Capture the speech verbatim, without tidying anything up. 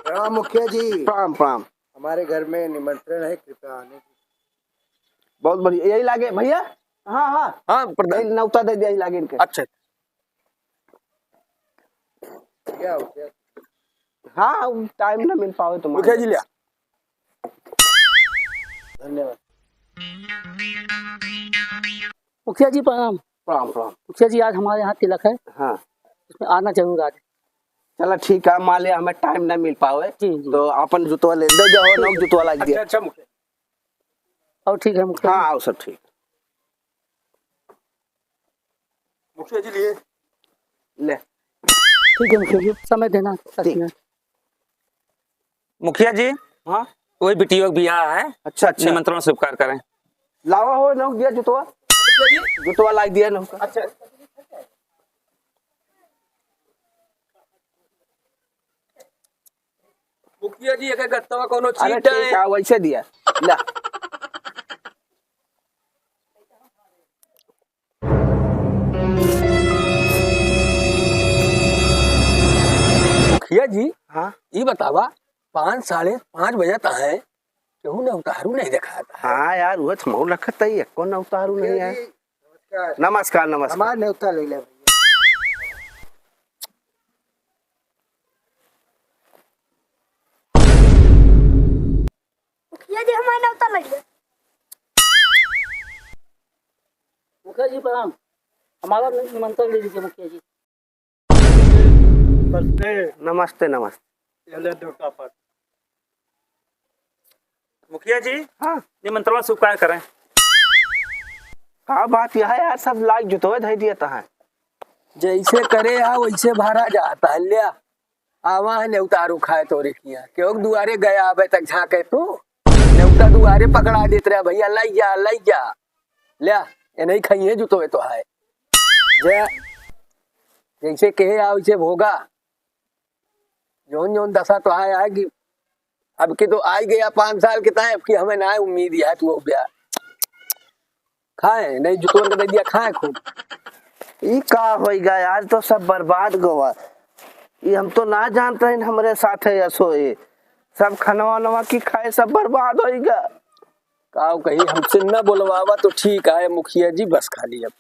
प्रणाम मुखिया जी। प्रणाम, प्रणाम। हमारे घर में निमंत्रण है, कृपया आने की। बहुत बढ़िया, यही लागे भैया। हाँ, हाँ। हाँ, प्रधान। यही नौता दे दिया, यही लागे इनके। अच्छा। क्या हो गया? हाँ, टाइम ना मिल पावे तो मुखिया जी लिया। धन्यवाद। मुखिया जी प्रणाम। प्रणाम, प्रणाम। मुखिया जी, आज हमारे यहाँ तिलक है। हाँ। उसमें आना जरूर आज। चला ठीक है, मान लिया हमें टाइम ना मिल पावे, जी, जी। तो अपन जुतवा ले दे, जो हो ना जुतवा लाग दिया। अच्छा, अच्छा मुखिया। और ठीक है मुखिया जी। हाँ, और सब ठीक। मुखिया जी लिए। ले। ठीक है मुखिया जी, समय देना दस ठीक। मिनट। मुखिया जी, हाँ? वही बिटिया के बियाह है। अच्छा, अच्छा। निमंत्रण स्वीकार करें। लावा हो नौक दिया जुतवा। जुतवा लाग दिया नौका। अच्छा। मुखिया जी, एक गत्तवा कोनो अरे चीट है। ठीक है, वैसे दिया। ला। मुखिया जी, हाँ? ई बतावा, पाँच, साढ़े पाँच बजे त है, केहू ने उतारू नहीं देखाता है। हाँ यार, उहे तो मऊ रखत है, एको न उतारू नहीं है। मुखिया जी, नमस्कार। नमस्कार, नमस्कार। हमार न्योता ले ले भैया। मुखिया जी, हमार न्योता ले ले। मुखिया जी प्रणाम, हमारा निमंत्रण ले लीजिए मुखिया जी। नमस्ते। नमस्ते, नमस्ते। ये ले न्योता पत्र। मुखिया जी, हाँ। निमंत्रण स्वीकार करें। का बात यह है यार, सब लाग जुतवे धइ दिया तहाँ। जैसे करे हा वैसे भरा जाता है, ल्या। आवा है न्योता आरू खाए तोरे किया। केहू के दुआरे गया आवे तक झाँके तू। न्योता दुआरे पकड़ा देत रहे, "भैया, लई जा, लई जा।" ल्या, ए नहीं खाइए जुतवे तो है। जे, जैसे कहे आ वैसे भोगा। जौन जौन दशा तो आए, आए कि अब की तो आई गया पाँच साल के ताए, अब की हमें ना उम्मीद है तू हो गया। खाए, नहीं जुतवन के दे दिया, खाए खूब। ई का होइगा यार, तो सब बर्बाद गवा। ई हम तो ना जानत रहिन हमरे साथ है असो ये। सब खनवा नवा की खाए, सब बर्बाद होइगा। का कही, हमसे न बोलवावा तो ठीक है मुखिया जी, बस खाली अब।